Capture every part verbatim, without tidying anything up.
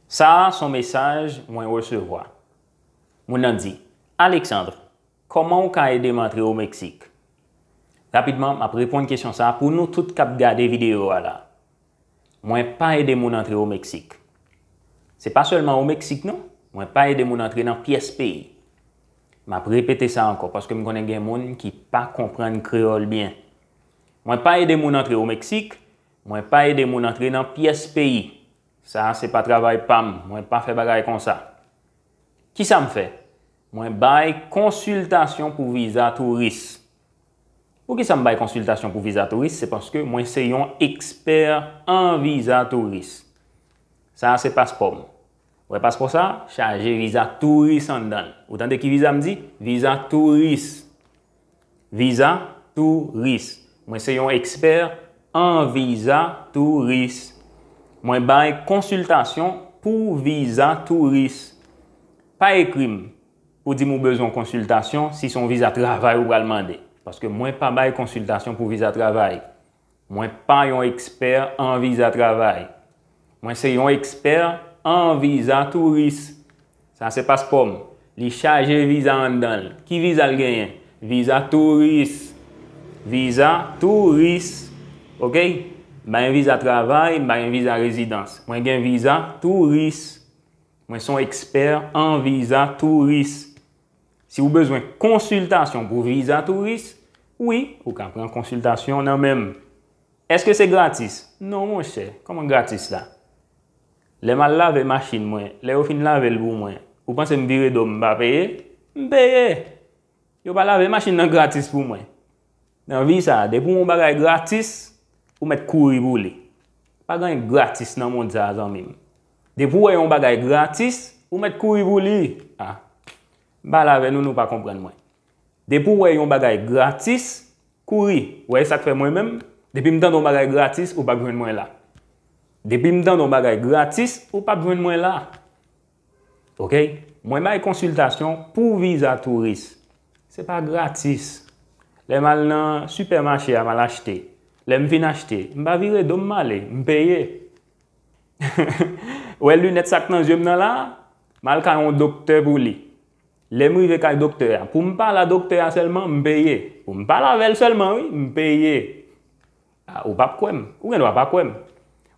Sa a se yon mesaj mwen resevwa. Moun nan di, Alexandre, kòman w ka ede m antre o Meksik? Rapidman, m ap reponn kesyon sa a pou nou tout k ap gade videyo a la. Mwen pa ede moun antre o Meksik. Se pa sèlman o Meksik non, mwen pa ede moun antre nan pyès peyi. M ap repete sa ankò paske m konnen gen moun ki pa konprann kreyòl byen. Mwen pa ede moun antre o Meksik, mwen pa ede moun antre nan pyès peyi. Sa a se pa travay pa m, mwen pa fè bagay konsa. Kisa m fè? Mwen bay konsiltasyon pou viza touris. Poukisa m bay konsiltasyon pou viza touris? Se paske mwen se yon ekspè an viza touris. Sa a se paspò m. Ou wè paspò sa a? Chaje viza touris anndan l. Ou tande ki viza m di? Viza touris. Viza touris. Mwen se yon ekspè an viza touris. Mwen bay konsiltasyon pou viza touris. Pa ekri m pou di m ou bezwen yon konsiltasyon si se yon viza travay ou pral mande. Paske mwen pa bay konsiltasyon pou viza travay. Mwen pa yon ekspè an viza travay. Mwen se yon ekspè an viza touris. Sa se paspò m. Li chaje viza anndan l. Ki viza l genyen? Viza touris. Viza touris. Oke? M pa gen viza travay, m pa gen viza rezidans. Mwen gen viza touris. Mwen se yon ekspè an viza touris. Si w bezwen konsiltasyon pou viza touris, wi, ou ka pran konsiltasyon nan men m. Èske se gratis? Non, monchè, kòman gratis la? Lè m al lave machin mwen, lè yo fin lave l pou mwen, ou panse m vire do m, m pa peye? M peye! Yo pa lave machin nan gratis pou mwen. Nan vi sa a, depi w wè yon bagay gratis, ou mèt kouri pou li. Pa gen anyen gratis nan mond sa a, zanmi m. Depi w wè yon bagay gratis, ou mèt kouri pou li. A, m pale avè nou, nou pa konprann mwen. Depi w wè yon bagay gratis, kouri. Ou wè, e sa k fè mwen menm, depi m tande yon bagay gratis, ou p ap jwenn mwen la. Depi m tande yon bagay gratis, ou p ap jwenn mwen la. Oke? Mwen bay konsiltasyon pou viza touris. Se pa gratis. Lè m al nan sipèmache a, m al achte. Lè m fin achte, m pa vire do m, m ale, m peye. Ou wè linèt sa k nan zye m nan la a? M al kay yon doktè pou li. Lè m rive kay doktè a, pou m pale a doktè a sèlman, m peye. Pou m pale avè l sèlman, wi, m peye. A, ou p ap kwè m. Ou gen dwa pa kwè m.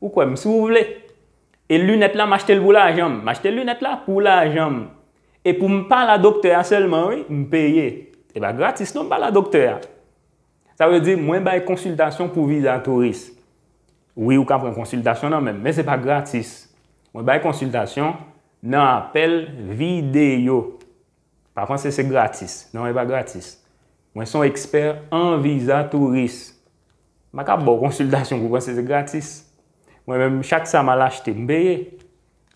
Ou kwè m si w vle. E linèt la, m achte l pou lajan m. M achte linèt la pou lajan m. E pou m pale a doktè a sèlman, wi, m peye. E pa gratis non m pale a doktè a. Sa vle di, mwen bay konsiltasyon pou viza touris. Wi, ou ka pran konsiltasyon nan men m, men se pa gratis. Mwen bay konsiltasyon nan apèl videyo. Pa panse se gratis. Non, e pa gratis. Mwen se yon ekspè an viza touris. M pa ka ba w konsiltasyon pou w panse se gratis. Mwen menm, chak sa m al achte, m peye.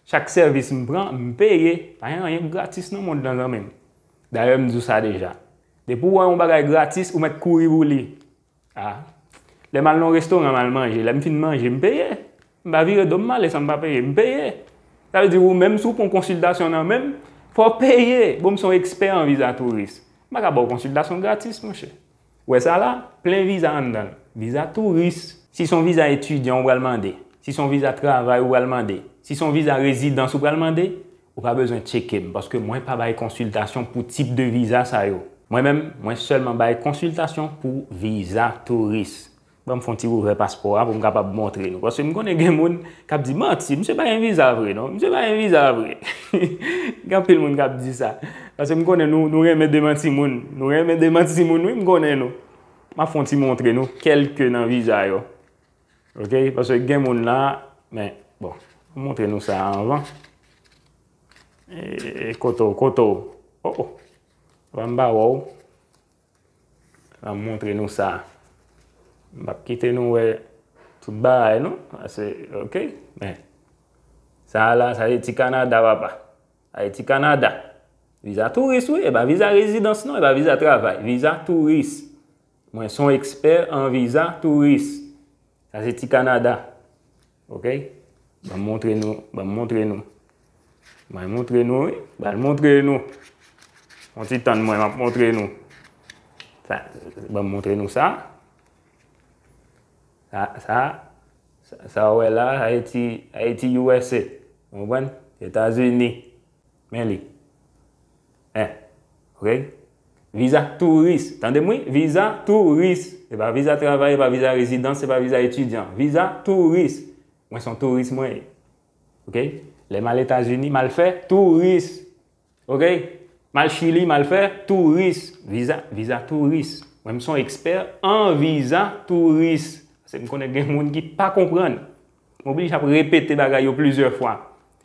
Chak sèvis m pran, m peye. Pa gen anyen k gratis nan mond lan, zanmi m. Dayè, m di w sa deja. Depi w wè yon bagay gratis, ou mèt kouri pou li. A. Lè m al nan yon restoran, m al manje. Lè m fin manje, m peye. M pa vire do m, m ale san m pa peye. M peye. Sa vle di, ou menm, si w pran yon konsiltasyon nan men m, fò w peye. Bon, m se yon ekspè an viza touris. M pa ka ba w konsiltasyon gratis, monchè. Ou wè sa la? Plen viza anndan l. Viza touris. Si se yon viza etidyan ou pral mande, si se yon viza travay ou pral mande, si se yon viza rezidans ou pral mande, ou pa bezwen tcheke m, paske mwen pa bay konsiltasyon pou tip de viza sa yo. Mwen menm, mwen sèlman bay konsiltasyon pou viza touris. Ban m fè yon ti ouvè paspò a pou m kapab montre nou. Paske m konnen gen moun k ap di, "Manti, misye pa gen viza vre non, misye pa gen viza vre." Gen anpil moun k ap di sa. Paske m konnen nou, nou renmen demanti moun. Nou renmen demanti moun, wi, m konnen nou. M ap fè yon ti montre nou kèlke nan viza yo. Oke? Paske gen moun la, men, bon, m montre nou sa anvan. E, kote w, kote w? O, o. Ban m ba w. Ban m montre nou sa. M p ap kite nou wè tout bagay, non. Paske, oke? Men, sa a la, sa se ti Kanada, papa. Ayiti, Kanada. Viza touris, wi. E pa viza rezidans, non. E pa viza travay. Viza touris. Mwen se yon ekspè an viza touris. Sa se ti Kanada. Oke? Ban m montre nou, ban m montre nou. Ban m montre nou, wi. Ban m montre nou. Yon ti tann mwen, m ap montre nou. Sa, ban m montre nou sa. Sa, sa, sa, sa w wè la, Ayiti, Ayiti, U S A. Ou konprann? Etazini. Men li. En. Ok? Viza touris. Tande m wi? Viza touris. E pa viza travay, e pa viza rezidans, e pa viza etidyan. Viza touris. Mwen se yon touris mwen ye. Ok? Lè m al Etazini, m al fè touris. Ok? M al Chili, m al fè touris. Viza, viza touris. Mwen, m se yon ekspè an viza touris. Paske m konnen gen moun ki pa konprann. M oblije ap repete bagay yo plizyè fwa.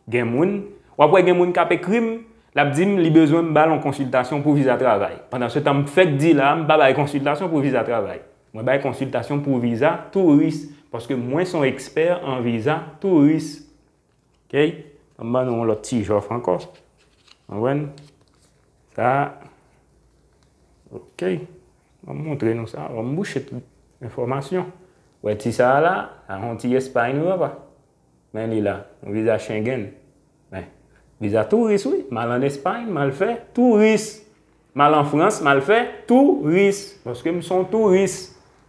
Gen moun, w ap wè gen moun k ap ekri m, l ap di m li bezwen m ba l yon konsiltasyon pou viza travay. Pandan se tan, m fèk di la, m pa bay konsiltasyon pou viza travay. Mwen bay konsiltasyon pou viza touris, paske mwen se yon ekspè an viza touris. Ok? An m ban nou yon lòt ti jòf ankò. Konprann? Sa. Ok. An m montre nou sa. An m bouche tout enfòmasyon. Wè ti sa a la, a yon ti Espay nou papa. Men li la, yon viza Schengen. Men, viza touris wi. M al ann Espay, m al fè touris. M al an Frans, m al fè touris. Paske m se yon touris.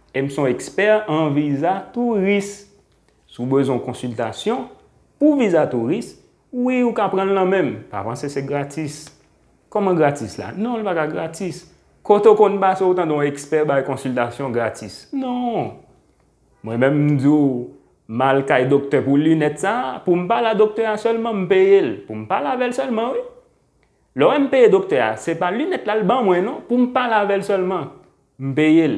E m se yon ekspè an viza touris. Si w bezwen yon konsiltasyon pou viza touris, wi, ou ka pran l nan men m. Pa panse se gratis. Kòman gratis la? Non, li pa ka gratis. Kote w konn pase w tande yon ekspè bay konsiltasyon gratis? Non. Mwen menm, m di w, m al kay doktè pou linèt sa a, pou m pale a doktè a sèlman, m peye l. Pou m pale avè l sèlman, wi. Lè w wè m peye doktè a, se pa linèt la l ban mwen, non, pou m pale avè l sèlman. M peye l.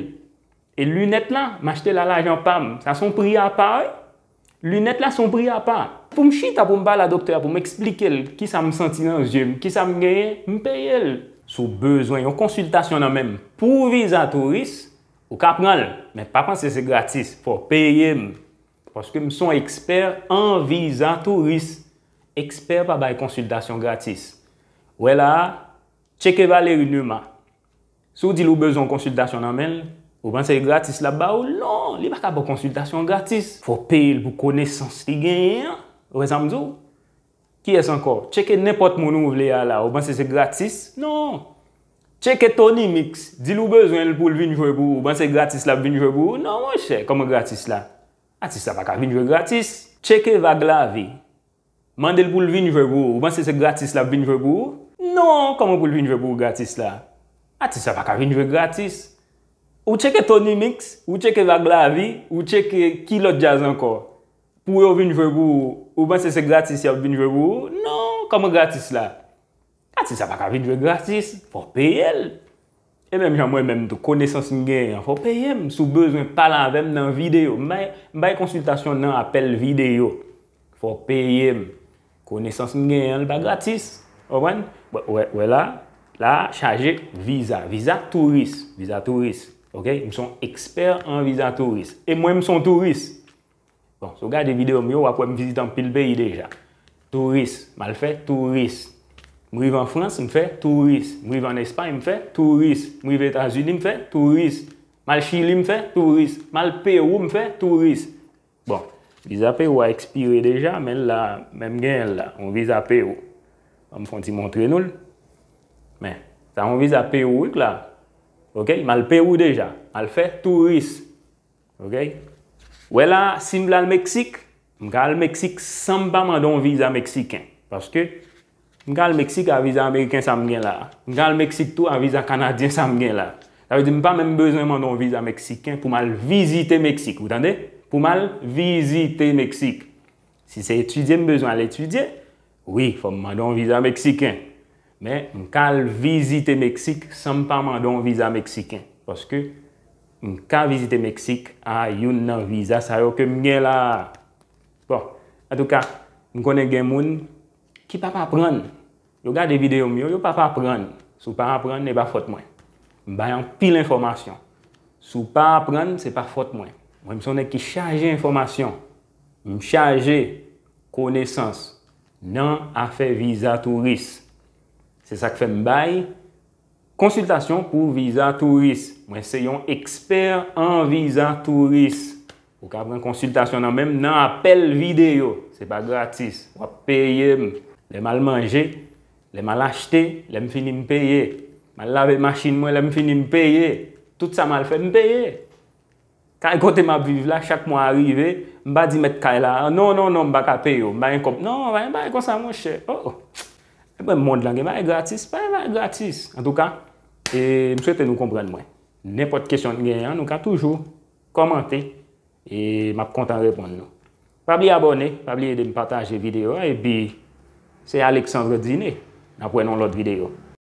E linèt la, m achte l a lajan pa m. Sa se yon pri apa, wi. Linèt la se yon pri apa. Pou m chita, pou m pale a doktè a, pou m eksplike l kisa m santi nan zye m, kisa m genyen, m peye l. Si w bezwen yon konsiltasyon nan men m pou viza touris, ou ka pran l, men pa panse se gratis, fò w peye m. Paske m se yon ekspè an viza touris. Ekspè pa bay konsiltasyon gratis. Wè la a, tcheke Valérie Numa. Si w di l ou bezwen yon konsiltasyon nan men l, ou panse e gratis l ap ba ou l? Non, li pa ka ba w konsiltasyon gratis. Fò w peye l pou konesans li genyen an. Ou wè sa m di w? Kiyès ankò? Tcheke nenpòt moun ou vle a la, ou panse se gratis? Non. Tcheke Tony Mix, di l ou bezwen l pou l vin jwe pou ou, ou panse gratis l ap vin jwe pou ou? Non, monchè, kòman gratis la? Atis la pa ka vin jwe gratis. Tcheke Vag Lavi. Mande l pou l vin jwe pou ou. Ou panse se gratis l ap vin jwe pou ou? Non, kòman pou l vin jwe pou ou gratis la? Atis la pa ka vin jwe gratis. Ou tcheke Tony Mix, ou tcheke Vag Lavi, ou tcheke ki lòt djaz ankò? Pou yo vin jwe pou ou, ou panse se gratis y ap vin jwe pou ou? Non, kòman gratis la? Atis sa pa ka vin jwe gratis, fò w peye l. E menm jan mwen menm tou, konesans m genyen an, fò w peye m. Si w bezwen pale avè m nan videyo, m bay, m bay konsiltasyon nan apèl videyo. Fò w peye m. Konesans m genyen an, li pa gratis. Ou konprann? Wè, wè, wè la, la chaje viza, viza touris, viza touris. Ok? M se yon ekspè an viza touris. E mwen, m se yon touris. Bon, si w gade videyo m yo, w ap wè m vizite anpil peyi deja. Touris, m al fè touris. M rive an Frans, m fè touris. M rive an Espay, m fè touris. M rive Etazini, m fè touris. M al Chili, m fè touris. M al Pewou, m fè touris. Bon, viza Pewou a ekspire deja, men l la, men m genyen l la, yon viza Pewou. Ban m fè yon ti montre nou l. Men, sa yon viza Pewou wi k la. Ok, m al Pewou deja. M al fè touris. Ok? Wè la, si m vle al Meksik, m ka al Meksik san m pa mande yon viza meksiken. Paske m ka al Meksik a viza ameriken sa m gen la a. M ka al Meksik tou a viza kanadyen sa m gen la a. Sa vle di m pa menm bezwen mande yon viza meksiken pou m al vizite Meksik. Ou tande? Pou m al vizite Meksik. Si se etidye m bezwen al etidye, wi, fò m mande yon viza meksiken. Men, m ka al vizite Meksik san m pa mande yon viza meksiken. Paske m ka vizite Meksik a youn nan viza sa yo ke m gen la a. Bon, antouka, m konnen gen moun ki p ap aprann. Yo gade videyo m yo, yo p ap aprann. Si w pa aprann, e pa fòt mwen. M bay anpil enfòmasyon. Si w pa aprann, se pa fòt mwen. Mwen, m se yon nèg ki chaje enfòmasyon. M chaje konesans nan afè viza touris. Se sa k fè m bay konsiltasyon pou viza touris. Mwen se yon ekspè an viza touris. Ou ka pran konsiltasyon nan men m nan apèl videyo. Se pa gratis. W ap peye m. Lè m al manje, lè m al achte, lè m fini m peye. M al lave machin mwen, lè m fini m peye. Tout sa m al fè, m peye. Kay kote m ap viv la, chak mwa a rive, M pa di mèt kay la, non, non, non, m pa ka peye w, m pa gen kòb. Non, pa gen bagay konsa, monchè. Oh, oh. E mwen, mond lan gen bagay gratis, pa gen bagay gratis. Antouka, e, m swete nou konprann mwen. Nenpòt kesyon n genyen an, nou ka toujou kòmante e m ap kontan reponn nou. Pa bliye abòne, pa bliye ede m pataje videyo a, epi se Alexandre Dine. N ap wè nan yon lòt videyo.